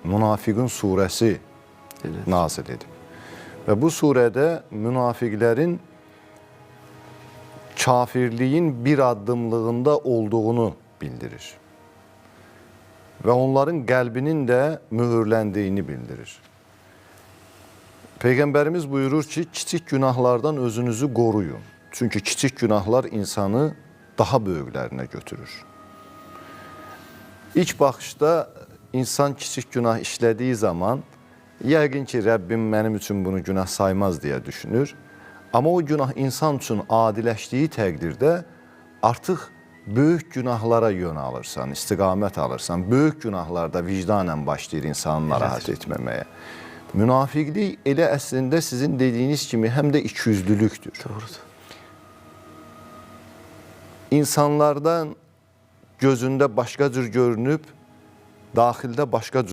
Münafiqun surəsi nazil edib. Və bu surədə münafiqlərin kafirliyin bir addımlığında olduğunu bildirir. Və onların qəlbinin də mühürləndiyini bildirir. Peyğəmbərimiz buyurur ki, kiçik günahlardan özünüzü qoruyun. Çünki kiçik günahlar insanı daha böyüklərinə götürür. İlk baxışda insan kiçik günah işlədiyi zaman yəqin ki, Rəbbim mənim üçün bunu günah saymaz deyə düşünür. Amma o günah insan üçün adiləşdiyi təqdirdə artıq böyük günahlara yön alırsan, istiqamət alırsan. Böyük günahlarda vicdanən başlayır insanı narahat etməməyə. Münafiqlik elə əslində sizin dediyiniz kimi həm də ikiyüzlülükdür. Doğrudur. İnsanlardan gözündə başqa cür görünüb, daxildə başqa cür